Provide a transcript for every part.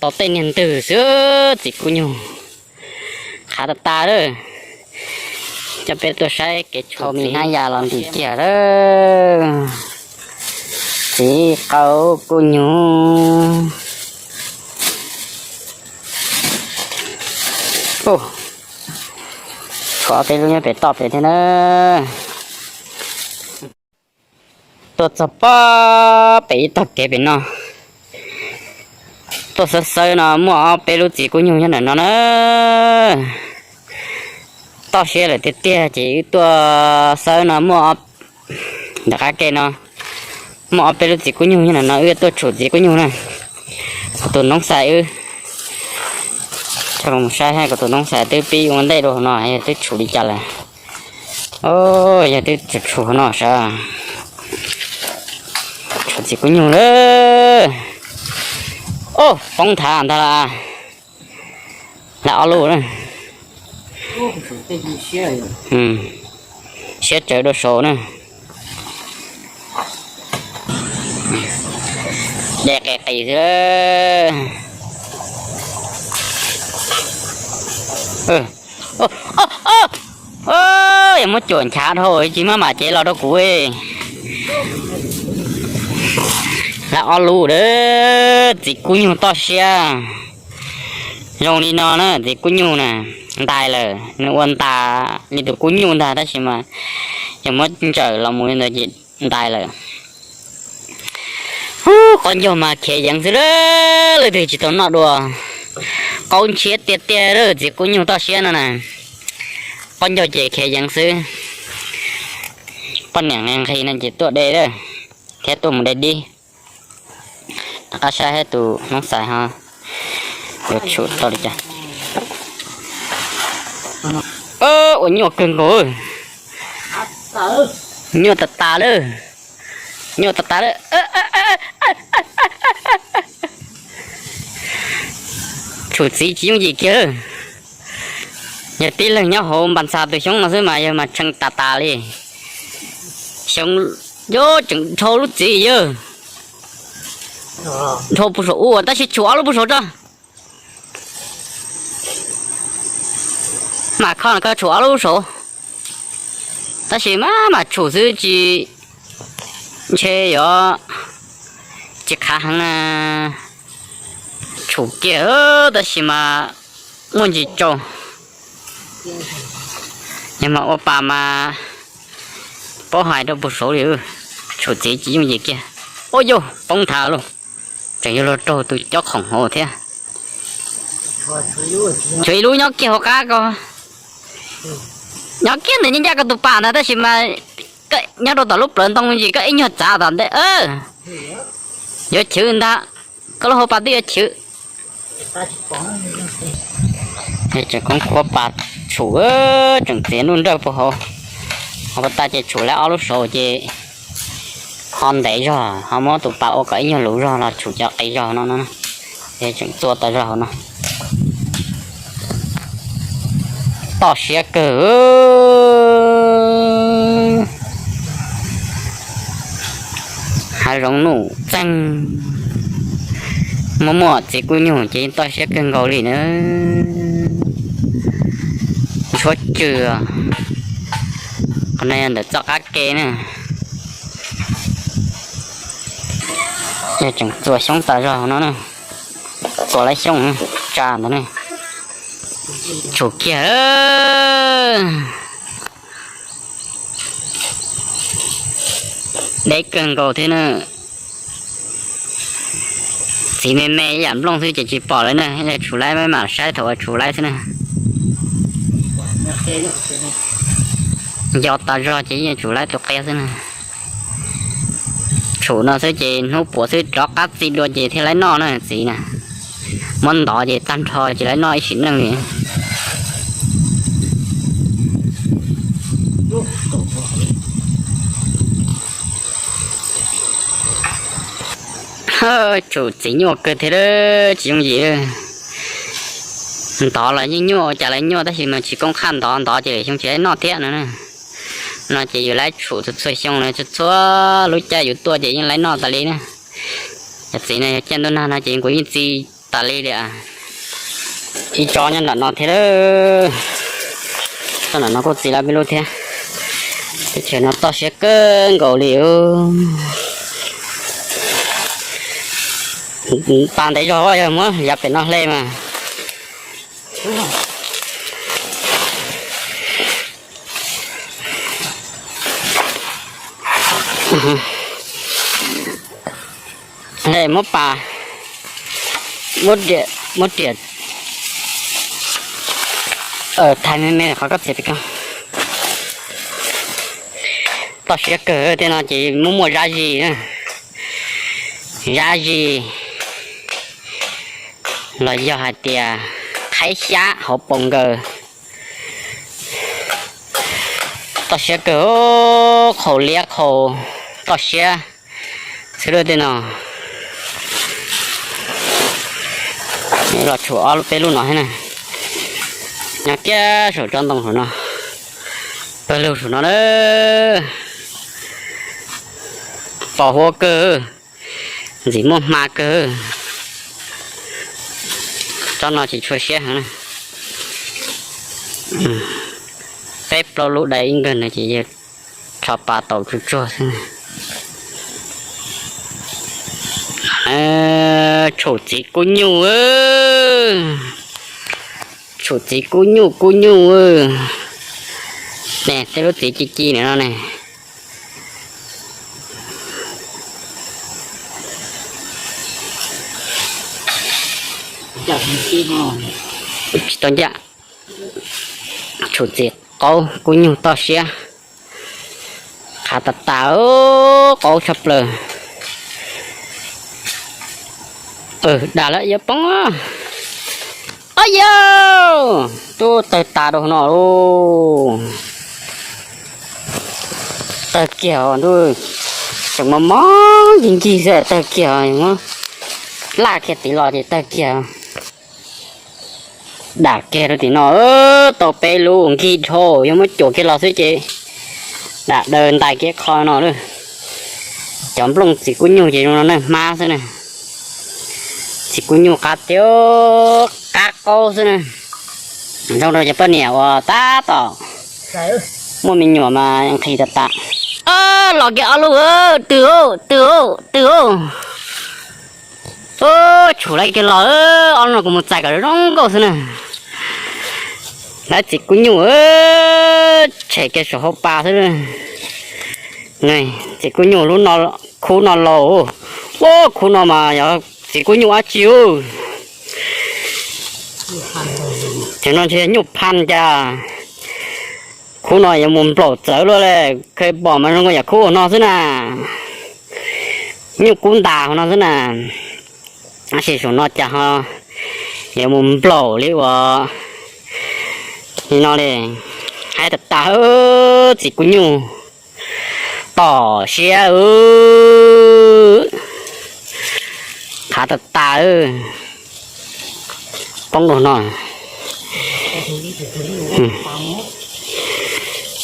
Tau tej niag ntwg xwb txiv kuj nyug. Qhav tas tas lawm. Coj peb tuaj saib kev tshuv txiv hnab ya los ntim kiag lawm. Txiv qau kuj nyug. Tshuav ob peb lub nyob pem toj pem thiab na. Tuaj txog pob pem ib tog kev pem no, tuaj xawb xawb no muaj ob peb lub txiv kuj nyug nyob ntawm no na. Toj siab lawm tiag tiag ces wb tuaj xawb no muaj, ntawm qab ke no muaj ob peb lub txiv kuj nyug nyob ntawm no, wb tuaj tshum txiv kuj nyug na. Kuv tus noob xais wb, coj los saib kuv tus noob xais twb pib ua ntej dua hauv no, yog twb tshum li cas lawm. Yog twb tshum hauv no sav, tshum txiv kuj nyug lawm. Ob poob nthav ntag las. Lawv ob lub na. Siab tsawv dua saud na. De qis qis xwb. Yog muab cuam nchav dhau tsis maj mam cev los rau kuv. Lawv ob lub a, txiv kuj nyug toj siab. Zoo li no na, txiv kuj nyug na, ntais lawm, nws ua ntas li tus kuj nyug ntag tab sis mas yog muab ntsawm los mus li ntawd ces ntais lawm. Ub, qaub ncaug mas khiav yeev xwb, leej twg tsis tau noj dua. Qaub ntshiab tiag tiag lawm txiv kuj nyug toj siab no na. Qaub ncaug ces khiav yeev xwb. Poj niam nqhis no ces tuaj de lawm, thiab tuaj mus de dib. Rov qab saib tus noob xais ho yuav tshum tau li cas. Ua nyuaj kawg nkaus, nyuaj tas tas lawm, nyuaj tas tas lawm. Tshum txiv tsis yooj yim kiag lawm. Yog tib leeg nyob hauv npas ntxas tus xyoob no xwb mas yawg mas tshee tas tas li. Xyoob, yog tseem dhau lub txiv yawg, dhau puag saum ub tab sis tshum ob lub puag saud tso. Mam kho koj tshum ob lub saud, tab sis mas mam tshum xwb tsis, ntshe yuav tsis qhav heev na. Tshum kiag tab sis mas muaj ntsis tsau. Yog mas ua pas mas paub hais rau puag saud li. Tshum txiv tsis yooj yim kiag. Ua yog poob nthav lauj, tseem yuav luag raug tus cob khoom hauv thiab. Tshuav ib lub nyob kiag hauv qab ko, nyob kiag ntawm nyob ncaj koj tus pas ntag tab sis mas koj nyob rau tom lub plawv ntoo me ntsis koj ib nyuag txav tom ntej, yuav chwv ntag, koj lub hauv pas twb yuav chwv. Tseem koob khuab pas tshum, tseem txiav nuj nrawj puag hauv, hauv pas tas ces tshum lawv ob lub saud ces ho ntev zog, ho muab tus pas ua kom ib nyuag luv zog los tshum cov qis zog no no. Ces tseem txua tas zog hauv no. Toj siab kawg. Hav zoov nuj txeeg, muaj muaj txiv kuj nyug ces toj siab kawg nkaus li na. Tshuab tsw, qhov no yog ntawm txoj qab ke na. Yog tseem txua xyoob tas zog no na, txua lawv xyoob tsa ntawd ne. Tshum kiag, deb kawg nkaus thiab na. Txiv me me ib yam nplooj xwb ces tsis pom lawm na, tshum laib mam saib thaum uas tshum laib xwb na. Nco tas zog ces yeej tshum laib tus qia xwb na. Tshum no xwb ces hnub puav xwb rov qab txi dua ces thiaj laib noj na txiv na. Muab ntov ces tag nrho ces laib noj ib sim neej li. Tshum txiv nyuaj kawg thiab, tsis yooj yim. Ntov los yeej nyuaj ua cas los nyuaj tab sis mas tsis koob qhaj ntov, ntov ces lwm xyoo tsis laib noj thiab no. No ces yus laib tshum txhua txhua xyoo no, txhua txhua lub caij yus tuaj ces yeej laib noj tas li na. Yog txiv no yog caij ntuj nag no ces kuv yeej txi Tas li tias ib tsob nyob nram no thiab. Tsob nram no kuj txiv lawm peb lub thiab. Teb chaws no toj siab kawg nkaus li. Pas ntev zog yog muab yav pem no hle mas. Muab pas, muab riam, muab riam. Thaij me me qhov koj txiav pem ko. Toj siab kawg tej no ces muaj muaj zab zis, zab zis los yog hais tias qhaib xyab hauv paus nkaws. Toj siab kawg, qhaus liab qhaus toj siab xwb lawm tej no. Los tshuam ob peb lub no thiab na. Nyob kiag saum tsob ntoo saum no, pawg lug saum no na. Pos huab kawg, ntxim muaj hma kawg. Tsob no tsis tshua siab heev na. Peb plaub lub dai ib nkawg no ces yawg rho pas taus tsuag tsuag xwb. Tshum txiv kub nyuj, tshum txiv kub nyuj kub nyuj. Ne tej lub txiv ci ci ntawm no ne. Tsis tau ncaj. Tshum txiv qaub kub nyuj toj siab. Qhav tas tas, qaub tshaj plaws. Dam lawm yuav poob. Ob yau, tub tawg tas rau no lauj. Tawg kiag ntuj, tseem mos mos ncig ncig xwb tawg kiag, laj kiag tid los ces tawg kiag. Dam kiag rau tim no, tau peb lub nkig dhau, yog muab cuam kiag los xwb ces dam daws ntais kiag qho no lawm. Cov nplooj txiv kub nyuj ces zoo no na, hmab xwb na. Txiv kub nyuj qab tiag, qab qaub xwb na. Zoo rau cov poj niam uas tab tom muaj me nyuam mas nqhis tas tas. Los kiag ob lub, twm, twm, twm. Tshum lawv kiag los, ob lub no kuv mus txais kom zoo nkauj xwb na. Lawv txiv kub nyuj tshem kiag saum hauv pas xwb. Txiv kub nyuj lub no, khub no laus. Ua khub no mas yog txiv kub nyuj dab tsi u. Cov no ntshe nyuj phaj cas. Khub no yuav mus nplaum txawv luaj li, kheev pom mas zoo yam khub no xwb na. Nyuj kub ntas hauv no xwb na. Tab sis saum no cas ho yuav mus nplaum li uas li no li. Haib tas tas, txiv kub nyuj tom siab. Qhav tas tas, poob rau no.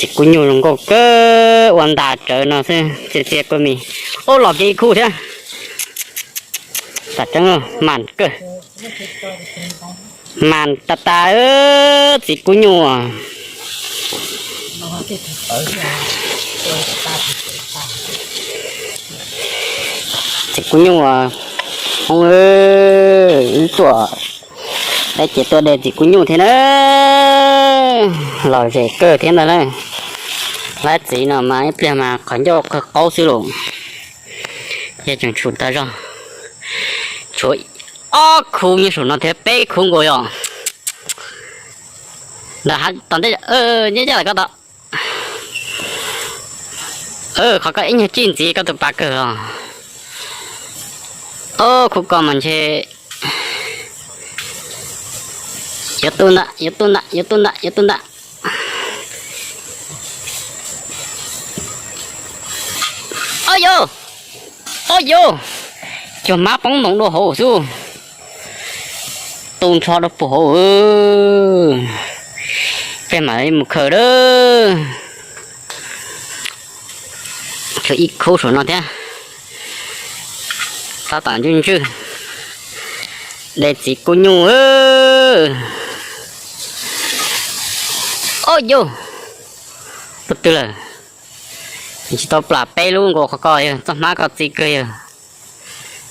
Txiv kub nyuj zoo nkauj kawg, ua ntas tsawv no xwb, txia txia kua mis. Ub, los kiag ib khub thiab. Tam tseeb, mas kawg. Mas tas tas, txiv kub nyuj. Txiv kub nyuj, hoob, wb tuaj, ces tuaj de txiv kub nyuj thiab na. Lom zem kawg thiab ntag na. Lawv txiv no mas ib pliag mas qhov ncauj qawg qaub xwb lauj. Yog tseem tshuav tas zog, tshuav ob khub nyob saum no thiab peb khub nkaus yom. Tom ntej, ncaj ncaj lawm koj tod. Qhov koj ib nyuag tsij ntxiv koj tus pas kawg os. Ob khub ko mas ntshe yuav tu ntag, yuav tu ntag, yuav tu ntag, yuav tu ntag. Ob yau, ob yau, cog mab poob ntoo dua hauv xwb. Tu nrho rau puag hauv. Peb mam mus khaws lawm. Khaws ib khub saum no thiab. Tab tom ntswj ntswj. De txiv kub nyuj. Ob yus, lub twg lawm? Tsis tau plam peb lub nkaus qhov ko yog txoj hmab ko txi kawg yog.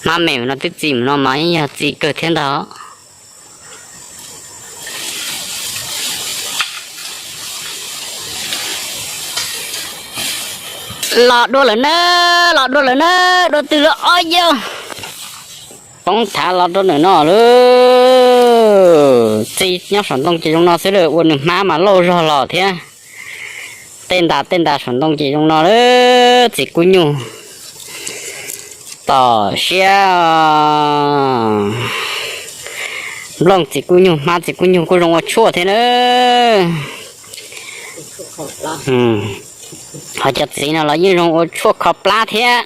Hmab me no twb txi mus no mas yog txi kawg thiab ntag. Los dua lawm na, los dua lawm na, dua twg lawm ob yus. Poob thav los rau ntawm no lawm. Txi nyob saum ntoo ces zoo no xwb lawm, ua nws hmab mas lauj zog los thiab. Tej ntas tej ntas saum ntoo ces zoo no lawm txiv kub nyuj. Tom siab nplooj txiv kub nyuj, hmab txiv kub nyuj kuj zoo ua tshuaj thiab na. Ho cov txiv no los yeej zoo ua tshuaj kho plab thiab.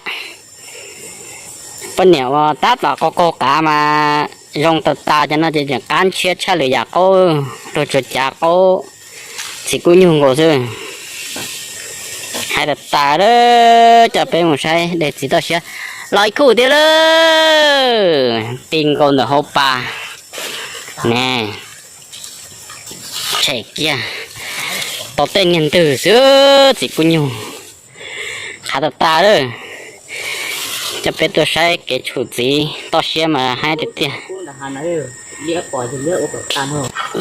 Poj niam uas tab tom qaug qaug qav mas zoo tas tas, cov no ces tseem qab ntshiab tshaj lwm yam qaub, luag tsuas cav qaub txiv kub nyuj nkaus xwb. Hais tas tas lawm, coj peb mus saib de txiv toj siab los ib khub thiab lawm, ti nkaus ntawm hauv pas ne. Tshem kiag tau tej niag ntws xwb txiv kub nyuj. Qhav tas tas lawm, coj peb tuaj saib kev tshum txiv toj siab mas haib tiag tiag.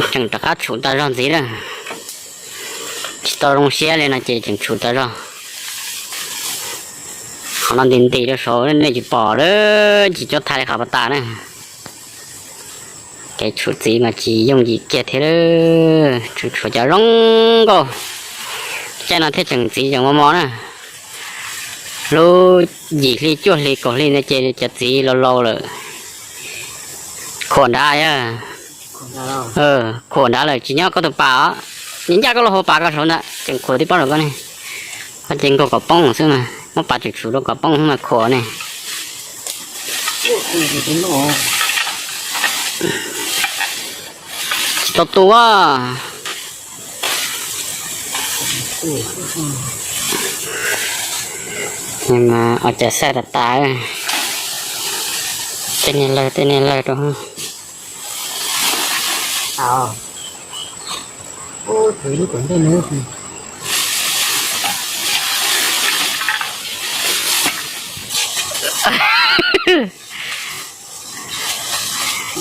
Tseem rov qab tshum tas zog ntxiv lawm. Tsis tau zoo siab li no ces tseem tshum tas zog. Qhov no nti nti rau saud nej tsis pom lawm, tsis cuab thaiv li qhov pas tas na. Kev tshum txiv mas tsis yooj yim kiag thiab, tshum tshuav cov zoo nkauj. Caij no thiaj tseem txiv tseem mos mos na. Lub yim hli cuaj hli kaum hli no ces cov txiv laus laus lawm. Khuam nrad, khuam nrad lawm tsis nyob koj tus pas os. Ncaj koj lub hauv pas ko saud ntag, tseem khuam tib pob rau koj ne. Koj ces nkaug kom poob xwb mas muab pas tsuj tsuj rau kom poob xwb mas khuam ne. Tsis tau tu. Os, cas xaj tas tas. Tej niag lawg tej niag lawg rau.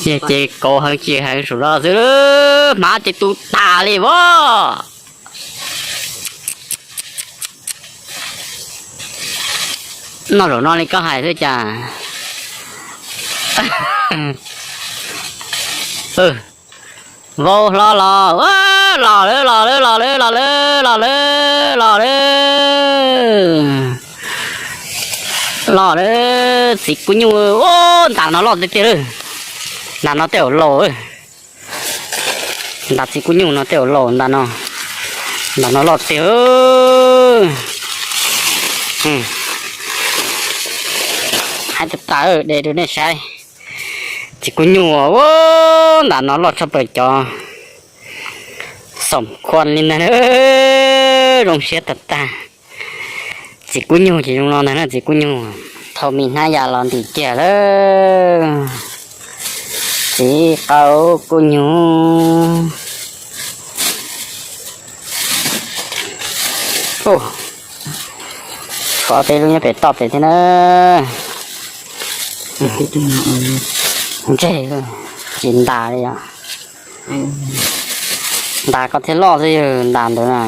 Ces kauv heev tsis heev saum no xwb, hmab ces tu tas li as. Noj zaum no li koj hais xwb cas. Vau hlo los, los lawm, los lawm, los lawm, los lawm, los lawm, los lawm. Los lawm, txiv kub nyuj, ntas no loj tiag tiag lawm. Ntas no tej zaum laus. Ntas txiv kub nyuj no tej zaum laus, ntas no, ntas no loj tiag. Haib tas tas, de rau nej saib. Txiv kub nyuj, ntas no loj tshaj plaws cov xoom khuam li ntag. Zoo siab tas tas. Txiv kub nyuj ces zoo no ntag na, txiv kub nyuj. Thau me hnab yas los ntim kiag lawm. Txiv qaub kub nyuj. Tshuav peb lub nyob pem toj pem thiab na. Ntseg, tsis ntas li os. Ntas koj thiaj loj xwb yog ntas ntawd na.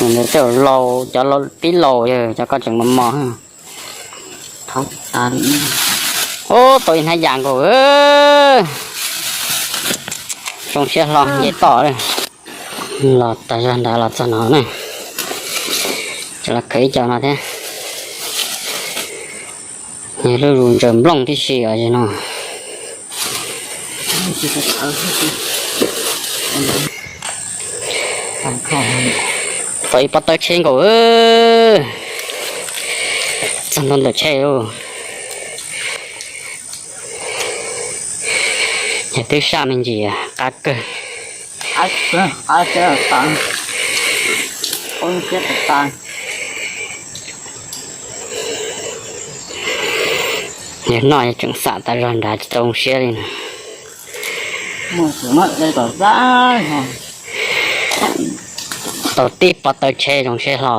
Ntawd tej zaum laus, cov pib laus yog cov koj tseem mos mos. Ub, tau ib hnab yas nkaus. Zoo siab hlo nce toj. Los tas zog nrad los txog no na. Ces los khaws ib co no thiab. Nws lub zus ntsaws nplooj tib si os no. Tau ib pob tawb tsheb nkaus. Txog ntua ntawm tsheb. Yog twb saj me ntsis qab kawg. Yog noj tseem xam tas zog nrad tsis tau zoo siab li na. Tau tib pob taw tsheb zoo siab hlo.